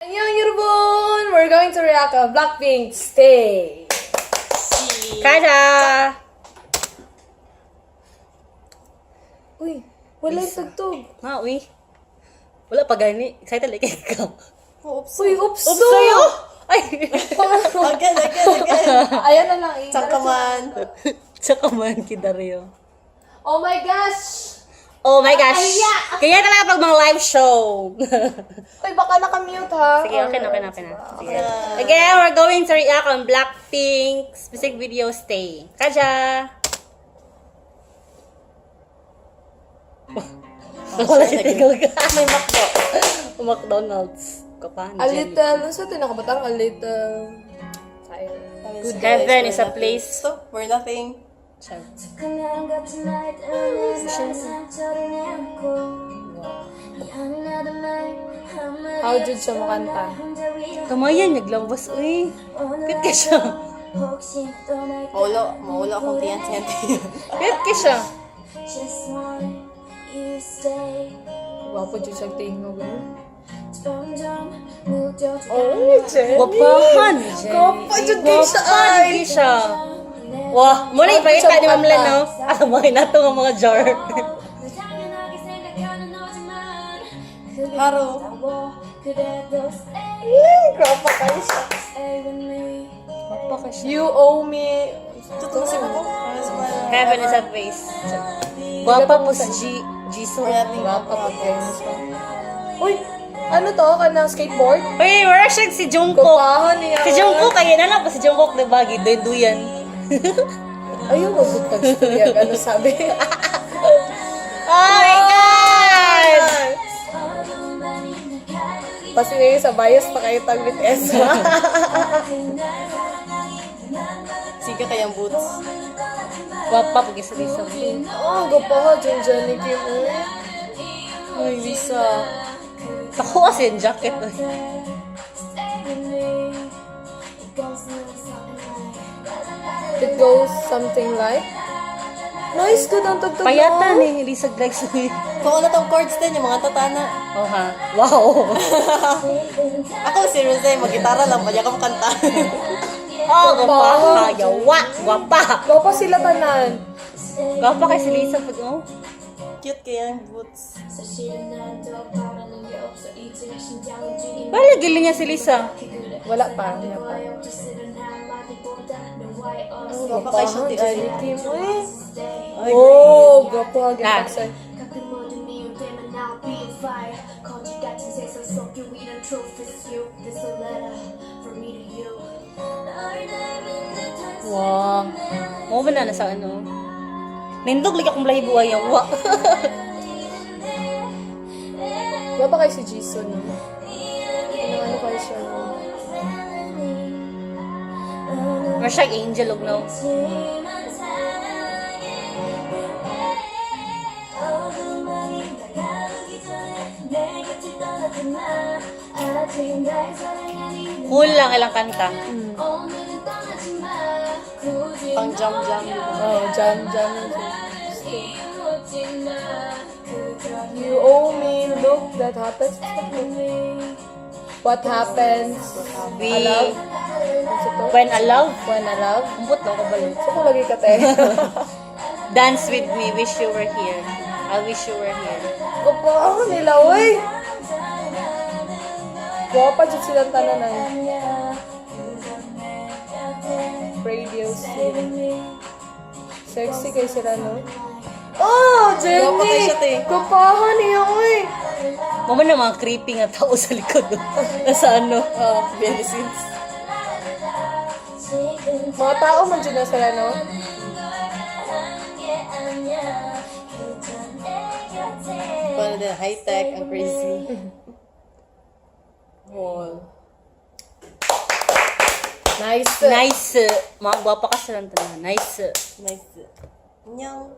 안녕 여러분! We're going to react on Blackpink Stay! Kaja! Uy, wala yung tugtog. Ma, uy. Wala pa gani. Excited like ikaw. Oops. Uy, oops! Oops, sa'yo! Ay! Again, again, again. Ayan na lang eh. Tsaka man. Tsaka man, kidario. Oh my gosh! Oh my gosh! Kaya talaga pag mga live show. Uy, baka nakamute ha. Sige, okay na, okay na, okay na. Sige. Again, we're going to react on Blackpink's music video, "Stay." Kaja! Wala si Tigil ka. May McDo. McDonald's. Kapan, A little, ano sa tinakabatang? A little. Sayang. Good. Heaven is a place. So, we're nothing. 그날 같은 날 때문에 상처를 내놓고 미안하단 말 한마디 How jud siya makanta? 혼자 위로 Kamayan, naglawas, uy. Cute ka siya. 혹시 떠날까 Maulo, maulo akong tiyan-tiyan. Cute ka siya. Just want you stay. Gwapo jud siya tingog. Eh. 점점 무뎌져 Oh, Jennie! Gwapahan. Gwapa jud kay siya Gwapahan ay! kay siya. Wah, muna ipakita ni Ma'am Len, no? Alam mo, nato nga mga jar. 널 당연하게 생각하는 너지만 그게 하루. 아까워. 그래도 stay. Gwapa kayo siya. Stay with me. Gwapa ka siya. You owe me. Totoo si Buko. Heaven is a place. Gwapa po si G Jisoo. We're nothing. Gwapa po kayo siya. Uy, ano to? Kanang skateboard? Uy, wala siya si Jungkook. Gwapahan niya. Si Jungkook, kaya na lang pa si Jungkook, diba? Giduyan. Ayaw, wag tag-storya. Ano sabi? Oh my God! Pasi ngayon sa bias pa kayo tag BTS. Siga kayang boots. Gwapa po sa Lisa. Oh, gwapahan dyan Jennie Kim. Uy. Uy, Lisa. Ako kasi yung jacket. Uy. Stay with me. It goes a little something like It goes something like. Nice, good ang tugtog. Payatan no? eh, Lisa Glex. Kung ano tong chords din, yung mga tatana. Oh ha. Wow. Ako, seriously, mag-gitara lang, pwede akong kanta. Oh, gwapa. Yawa. Gwapa. Gwapa sila tanan. Gwapa kay si Lisa pag oh. Cute kayang boots. 사실은 난 더 바라는 게 없어 이제 심장은 뛰기 Wala gili niya si Lisa. Wala pa. Wala pa. 억지스런 한마디보다 너와의 Ang gwapa kay siya, ti ay. Jennie Kim. Uy. stay. Oh, gwapa. Ah. Gipaksa. 가끔 어둠이 올 때면 I'll be on fire. 거짓 같은 세상 속 유일한 truth is you. This a letter from me to you. 널 닮은 듯한 Wow. Mo ba na sa ano? Nindog lagi akong balahibo ay yawa. Gwapa kayo si Jisoo, no? Ano, ano kayo siya? No? Mer siya angel og no. 지만 사랑해 어둠만이 다가오기 전에 내 곁을 떠나지 마 아직 날 사랑하니 Cool lang ilang kanta. 오늘은 떠나지 마 굳이 Pang jam-jam. Oh, jam, jam. 이유 묻지 마 그저 You owe me, look, that happens. What happens? We I love. Ano to? When I love, When I love. umbot no kabalo. So, kung lagi ka, te. Dance with me, wish you were here. I wish you were here. Gwapa nila, uy! Gwapa dyan silang tanan ay. Radio City. Sexy kay sila, no? Oh, Gwapa kay Jennie! siya, te. Gwapahan niya, uy! Mo man na mga creepy nga tao sa likod. Oh. Nasa ano? Oh, behind the scenes. Mga tao man dyan na sila, no? Kung ano din, high-tech, ang crazy. Wall. Nice. Nice. Mga gwapa ka silang tanan. Nice. Nice. Nyang.